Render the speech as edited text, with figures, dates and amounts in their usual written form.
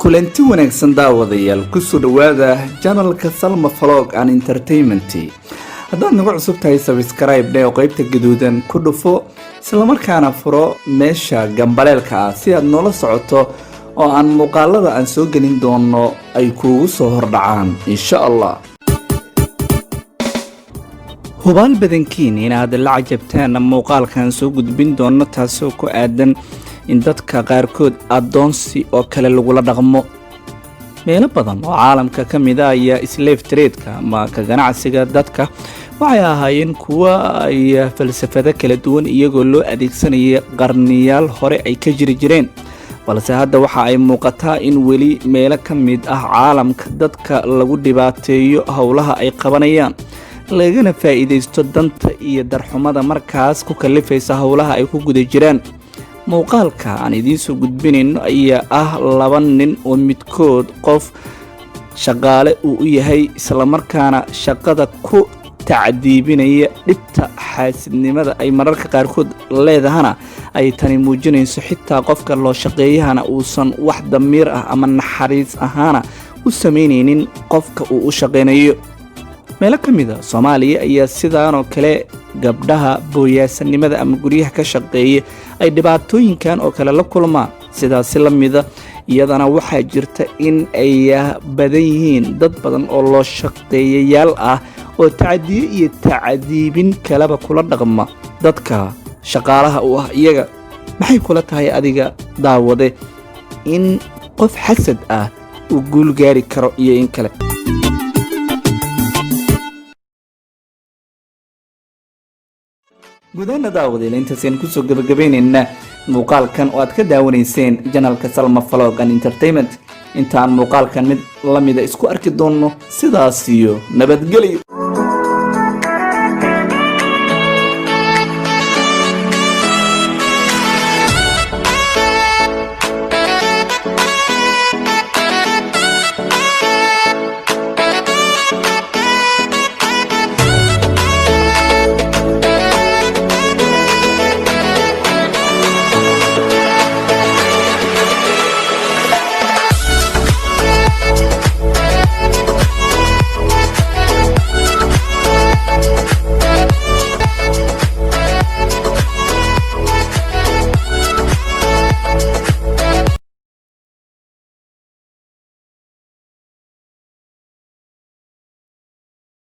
Kulanti wanaagsan, daawadayaal. Kusoo dhowaada channelka Salma Vlog and Entertainment. Haddaad nagu cusub tahay, subscribe dheh oo qeybta gaduudan ku dhufo, islamarkaana furo meesha gambaleelka ah si aad noola socoto oo aan muuqaalada aan soo gelin doono ay kuugu soo hordhacaan, insha Allah. Hubaal badankiin inaad la cajabtaan muuqaalkan soo gudbin doono, taasoo ku aadan in dadka qaarkood addoonsi oo kale lagula dhaqmo. Meelo badan oo caalamka ka mid a ayaa slave tradeka ama ka ganacsiga dadka waxay ahaayeen kuwo ay falsafado kala duwan iyagoo loo adeegsanayay qarniyaal hore ay ka jiri jireen, balse hadda waxa ay muuqataa in weli meelo ka mid ah caalamka dadka lagu dhibaateeyo howlaha ay qabanayaan, lagana faa'iidaysto danta iyo darxumada markaas ku kalifaysa howlaha ay ku guda jiraan. Muuqaalka aan idiin soo gudbinayno ayaa ah laba nin oo midkood qof shaqaale uu u yahay, islamarkaana shaqada ku tacdiibinaya. Dhibta xaasidnimada ay mararka qaarkood leedahana ay tani muujinayso, xitaa qofka loo shaqeeyahana uusan wax damiir ah ama naxariis ahaana u samaynaynin qofka uu u shaqaynayo. Meelo ka mid a Soomaaliya ayaa sidaanoo kale gabdhaha booyaasanimada ama guryaha ka shaqeeya ay dhibaatooyinkan oo kale la kulmaan. Sidaasi la mida iyadana waxaa jirta in ay badan yihiin dad badan oo loo shaqeeyayaal ah oo tacadiyo iyo tacdiibin kaleba kula dhaqma dadka shaqaalaha u ah iyaga. Maxay kula tahay adiga, daawade, in qof xasad ah uu guul gaari karo iyo in kale? Gudaana, daawadeel, intaasayaan kusoo gabagabaynaynaa muuqaalkan oo aad ka daawanayseen channelka Salma Vlog and Entertainment. Intaan muuqaalkan mid lamida isku arki doonno, sidaas iyo nabadgelyo.